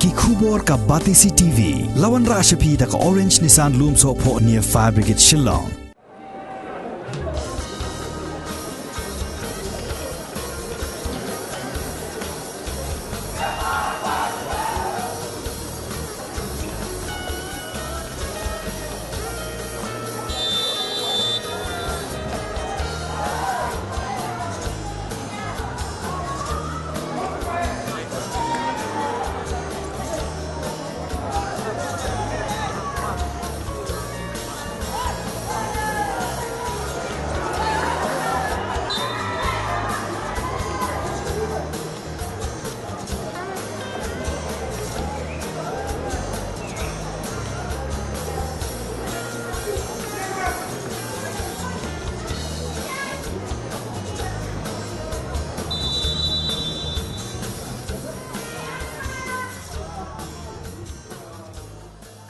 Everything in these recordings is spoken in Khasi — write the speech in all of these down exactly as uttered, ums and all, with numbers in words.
Ki khubor ka Batesi T V. La wanrah sha phi da ka Orange Nissan Lumsohphoh near Fire Brigade Shillong.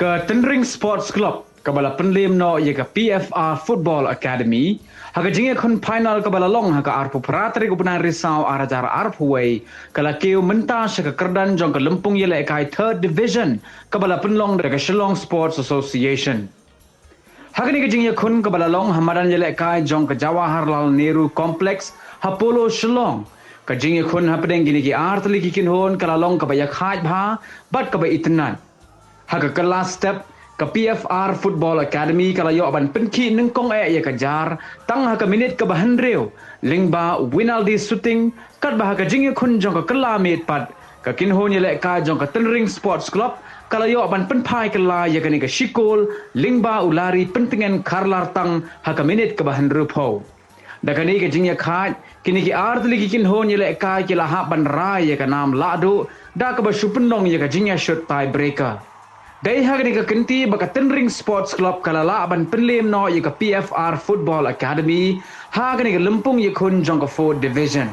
Ka Tynring Sports Club kaba la pynliem noh ïa ka P F R Football Academy ha ka jingïakhun final kaba la long ha ka arphew phra tarik u bnai Risaw ar hajar arphew wei, ka la kiew mynta sha ka kyrdan jong ka lympung ïalehkai Third Division kaba la pynlong da ka Shillong Sports Association. Ha kane ka jingïakhun kaba la long ha madan ïalehkai jong ka Jawaharlal Nehru Complex ha Polo Shillong, ka jingïakhun hapdeng kine ki ar tylli ki kynhun ka la long kaba ïakhaid bha bad kaba itynnad. Ha ka kylla step, ka P F R Football Academy ka la ïoh ban pynkhih nyngkong eh ïa ka jar tang ha ka minit kaba hynriew lyngba u Winaldi Suting, katba ha ka jingïakhun jong ka kylla miet pat, ka kynhun ïalehkai jong ka Tynring Sports Club ka la ïoh ban pynphai kylla ïa kane ka shikol lyngba u Larry Pyntngen Kharlartang ha ka minit kaba hynriewphew. Da kane ka jingïakhaid, kine ki ar tylli ki kynhun ïalehkai ki la hap ban rai ïa ka nam lahduh da kaba shu pynlong ïa ka jingïashut tiebreaker. Dei ha kane ka kynti ba ka Tynring Sports Club ka la lah ban pynliem noh ïa ka P F R Football Academy ha kane ka lympung ïakhun jong ka Fourth Division.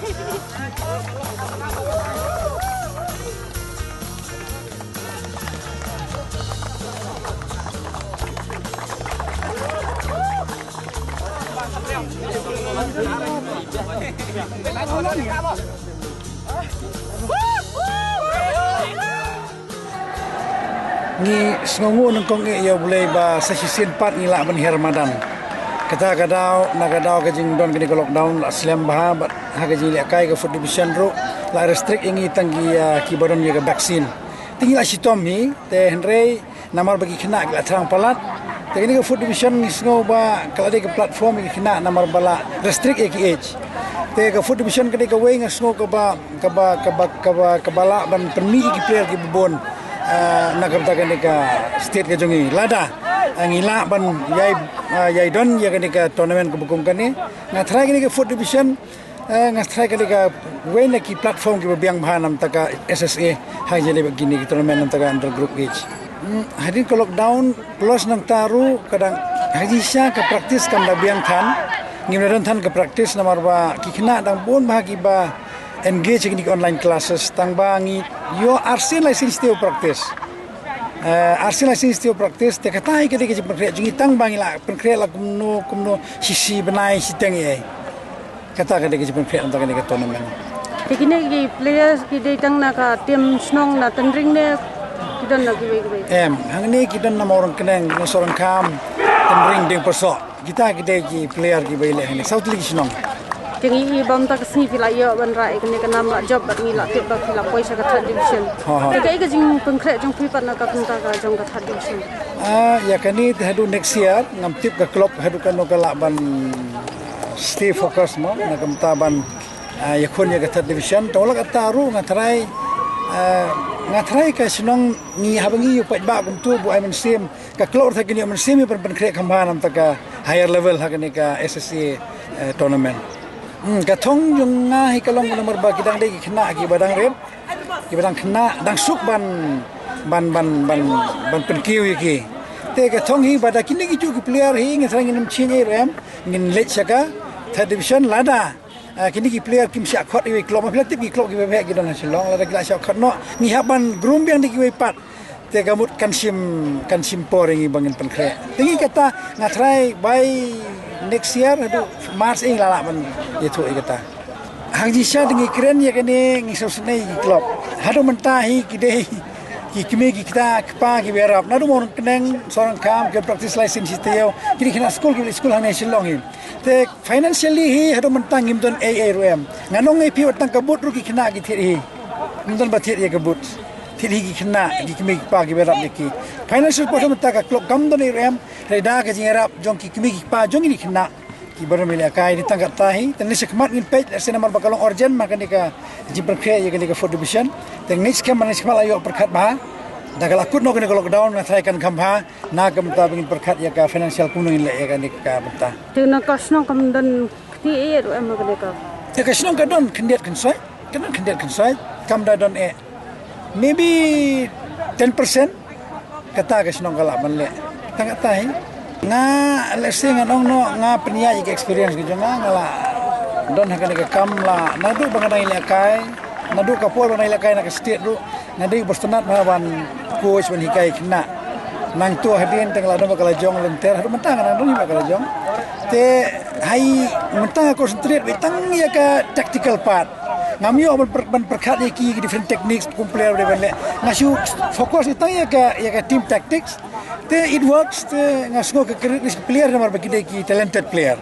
Ngi sngewnguh nyngkong eh ïa U Blei ba sa shisien pat ngi lah ban hiar madan. Kata ka daw, na ka daw ka jingdon kane ka lockdown la slem bha bad ha ka jinglehkai ka fourth division ruh la restrict ïa ngi tang ki, ah, kiba don ïa ka vaccine. Te ngi la shitom hi, te hynrei namar ba ki khynnah ki la thrang palat. Te kane ka fourth division ngi sngew ba ka la dei ka platform ïa ki khynnah namar ba la restrict ïa ki age. Te ka fourth division ka dei kawei nga sngew kaba, kaba, kaba, kaba, kaba lah ban pynmih ïa ki player kiba bun, ah, na ka bynta kane ka state ka jong ngi. Lada, ah, ngi lah ban ïai, ah, ïai don ïa kane ka tournament kaba kum kane. Nga tharai kane ka fourth division, eh, nga tharai ka dei kawei na ki platform kiba biang bha na ka bynta ka S S A ha ka jingïaleh bad kine ki tournament na ka bynta ka under group age. Hmm, hadien ka lockdown, plus nangta ruh ka dang ha jingshisha ka practice kam da biang than. Ngim da don than ka practice namar ba ki khynnah dang bun bha kiba engage ha kine ki online classes, tang ba ngi ïoh arsien laisien shatei practice. Eh, arsien laisien shatei practice, te kata hi ka dei ka jingpynkhreh jong ngi tang ba ngi la pynkhreh la kumno kumno shi shi bnai shiteng ïa. Kata ka dei ka jingpynkhreh na ka bynta kane ka tournament. Te kine ki players ki dei tang na ka team shnong na Tynring ne ki don na kiwei kiwei? Em, hangne ki don na Mawryngkneng, na Sohryngkham, Tynring, Diengpyrsoh. Kita ki dei ki player kiba ïaleh hangne. Saw tylli ki shnong. Te ngi i ba mynta ka sngi phi la ïoh ban rah ïa kane ka nam rah jop bad ngi la tip ba phi la poi sha ka third division. Ha, ha. Te kaei ka jingpynkhreh jong phi pat na ka bynta ka jong ka third division? Ah, ïa kane te haduh next year ngam tip ka club haduh katno ka lah ban stay focus mo na ka bynta ban, ah, ïakhun ïa ka third division. Te wat la katta ruh nga tharai, ah, nga tharai ka shnong ngi haba ngi ïoh paidbah kumto ba ai mynsiem, ka club ruh te kin ïoh mynsiem ïa ban pynkhreh kham bha na ka bynta ka higher level ha kane ka S S A, eh, tournament. Hmm, ka thong jong nga hi ka long namar ba ki dang dei ki khynnah kiba dang rit, kiba dang khynnah dang suk ban, ban, ban, ban, ban pynkiew ïa ki. Te ka thong hi ba da kine kijuh ki player hi nga tharai ngin ym shim ei ruh em, ngin leit sha ka third division lada, ah, kine ki player kim shah khot iwei i club, ma phi la tip ki club kiba beh ki don ha Shillong, lada ki la shah khot noh ngi hap ban groom biang da kiwei pat. Te ka mut kan shim, kan shim por ïa ngi ba ngin pynkhreh. Te ngi kata nga tharai by next year haduh March ngi la lah ban ïathuh ïa kata. Ha jingshisha te ngi kren ïa kane ngi sngewsynei ïa ki club. Haduh mynta hi ki dei ki kmie ki kpa kiba ïarap. Naduh Mawryngkneng, Sohryngkham ki practice lai sien shi taïew. Ki dei khynnah skul kiba leit skul hangne Shillong hi. Te financially hi haduh mynta ngim don ei ei ruh em. Ngan ong ïa phi wat tang ka boot ruh ki khynnah ki thied hi. Ngim don ba thied ïa ka boot. Thied hi ki khynnah, ki kmie ki kpa kiba ïarap ïa ki. Financial support mynta ka club kam don ei ruh em. Hynrei da ka jingïarap jong ki kmie ki kpa jong ngi ki khynnah kiba rim ïalehkai, dei tang katta hi. Te ngi shakhmat ngin peit, lehse namar ba ka long urgent ma kane ka jingpynkhreh ïa kane ka fourth division. Te ngi skhem ma ngi skhem la ïoh pyrkhat bha. Da ka la kut noh kane ka lockdown nga tharai kan kham bha. Na ka bynta ba ngin pyrkhat ïa ka financial kumno ngin leh ïa kane ka bynta. Te na ka shnong kam don kti ei ruh em ha kane ka. Ïa ka shnong ka don khyndiat khynsoi, ka don khyndiat khynsoi, kam da don eh. Maybe ten percent kata ka shnong ka lah ban leh. Tang kata hi. Nga lehse ngan ong noh nga pynïaid ïa ka experience ka jong nga, nga la don ha kane ka kam la naduh ba nga dang ïalehkai, naduh ka por ba nga dang ïalehkai na ka state ruh. Nga dei ba sngewtynnat bha ban coach ban hikai khynnah. Nangta hadien te nga la don bad ka la jong lynter, haduh mynta nga dang don hi bad ka la jong. Te hai mynta nga concentrate beit tang ïa ka tactical part. Ngam ïoh ban pyr-, ban pyrkhat ïa ki different techniques kum player ba dei ban leh. Nga shu focus beit tang ïa ka, ïa ka team tactics. Te it works, te nga sngew ka credit ka player namar ba ki dei ki talented player.